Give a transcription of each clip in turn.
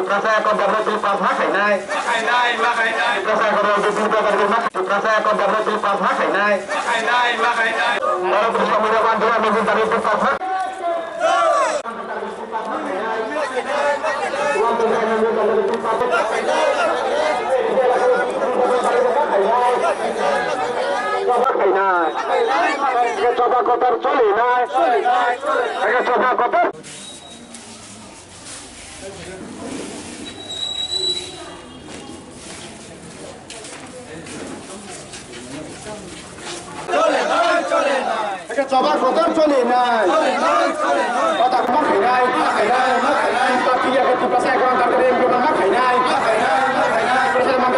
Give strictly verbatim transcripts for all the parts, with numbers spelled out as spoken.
Tiprasa ekor dagro twi pas ma khainai. Ma khainai, ma khainai. Tiprasa ekor dagro twi pas ma khainai. Tiprasa ekor dagro twi pas ma khainai. Ma khainai, ma khainai. Oro twi samung jaban dua mungkin tadi twi pas ma. Choba khainai. Choba kotor cholinai. Choba kotor. Eke choba kotor cholinai. Kota ma khainai, ma khainai, ma khainai. Tiprasa ekor dagro twi pas ma khainai.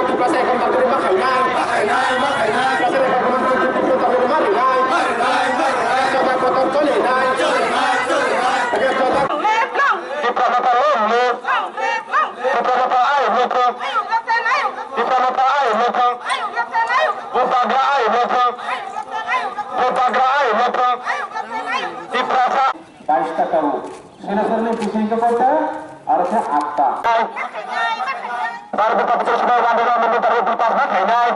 Tiprasa ekor dagro twi pas ma khainai. Tiprasa ekor dagro twi pas ma khainai. Choba kotor cholinai. Eke choba Tipra Motha long live. Tipra Motha I love you. Tipra Motha I love you. Bubagra I love you. Bubagra I love you. Tiprasa. Bais taka o. Sini sini bising ke kota, harusnya atta. Baru buka pecah semua, wanita menit dari buka, makai nai.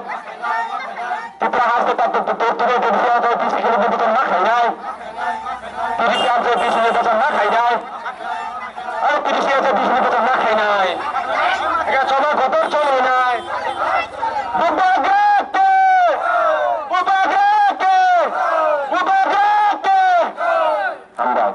Tipra haste tak tu tu tu tu tu bisa tu bisa kilo bukan makai nai. Tiri siam tu bisa ni bukan makai nai. Ayo tiri siam tu bisa ni bukan makai nai. Ega choba kotor choli nai. Bubagrate! Bubagrate! Bubagrate! Hambai.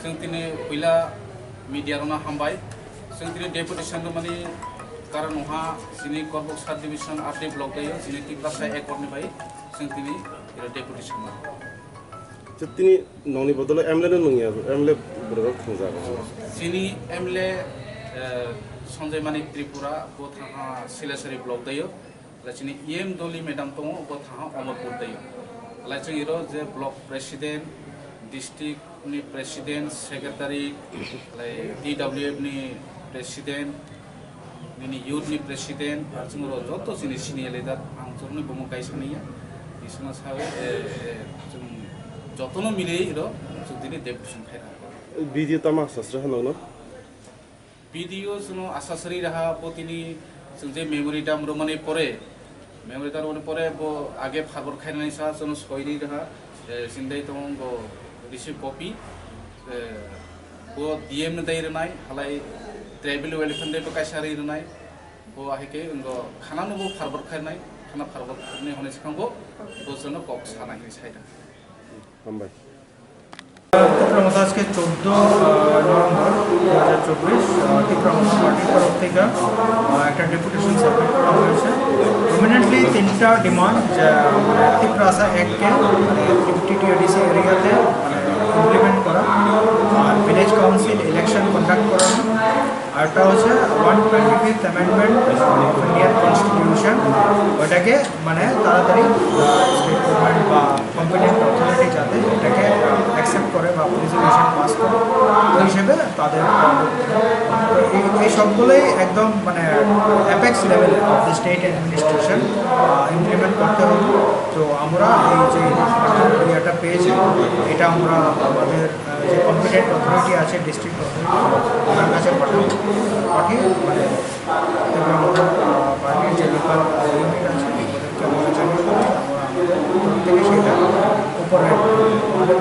Chwng tini puila media rokno hambai. Chwng tini deputation rwmani karon wngkha chini Korbok sub division R D block daio chini Tiprasa ekorni bai chwng tini iro deputation rwmani. Chwng tini nongni bodolo M L A no nungya, M L A borok thwngjak. Chini M L A, eh, Sanjay Manik Tripura, bo thangha Silasari block daio. Lai chini E M Doli madam tongo, bo thangha Amarpur daio. Lai chini iro je block president, district ni president, secretary, lai D W F ni president, nini youth ni president, ar chini ro joto chini senior leader, ang chini bumung kaisa niya. Isana sawi, eh, eh, chwng jotono mili iro, chwng tini deputation khaina. B D O tama sasra hanokno? B D O chwngno asasari raha bo tini chwng je memorandum rwmani pore, memorandum rwmani pore bo age forward khainani sa chwngno soini raha, eh, sindai tongo bo receive copy, eh, bo D M no dai rwnai, halai tribal welfare dai bo kaisa ri rwnai, bo ahike wngbo khanano bo forward khainai, khana forward ni hwnwi swkang bo, bo chwngno kok sanai hwnwi sai da. Hambai. Tripura মথা আজকে চোদ্দ নভেম্বর দুই হাজার চব্বিশ, আহ, ত্রিপুরা মথা পার্টির তরফ থেকে, আহ, একটা deputation submit করা হয়েছে। প্রমিনেন্টলি তিনটা ডিমান্ড, যা, মানে, তিপ্রাসা এককে, মানে, টিটিএডিসি এরিয়াতে, মানে, ইমপ্লিমেন্ট করা, আর ভিলেজ কাউন্সিল ইলেকশন কন্ডাক্ট করানো, আরেকটা হচ্ছে one twenty fifth amendment of Indian constitution, ওটাকে মানে তাড়াতাড়ি, আহ, স্টেট গভর্নমেন্ট বা কম্পিটেন্ট অথরিটি যাতে এটাকে, আহ, অ্যাকসেপ্ট করে বা রেজলিউশন পাস করে, ওই হিসেবে তাদের, আহ, তো এই, এই সবগুলোই একদম মানে apex level of the state administration implement করতে হবে। তো আমরা এই যে ইয়েটা পেয়েছি, এটা আমরা আমাদের, আহ, যে কম্পিটেন্ট অথরিটি আছে, ডিস্ট্রিক্ট অথরিটি, ওনার কাছে পাঠাবো। পাঠিয়ে মানে ত্রিপুরা মথা, আহ, পার্টির যে লোকাল, আহ, ইউনিট আছে, ওদেরকে আমরা জানিয়ে দেবো। আমরা আমাদের তরফ থেকে সেটা উপরে আমাদের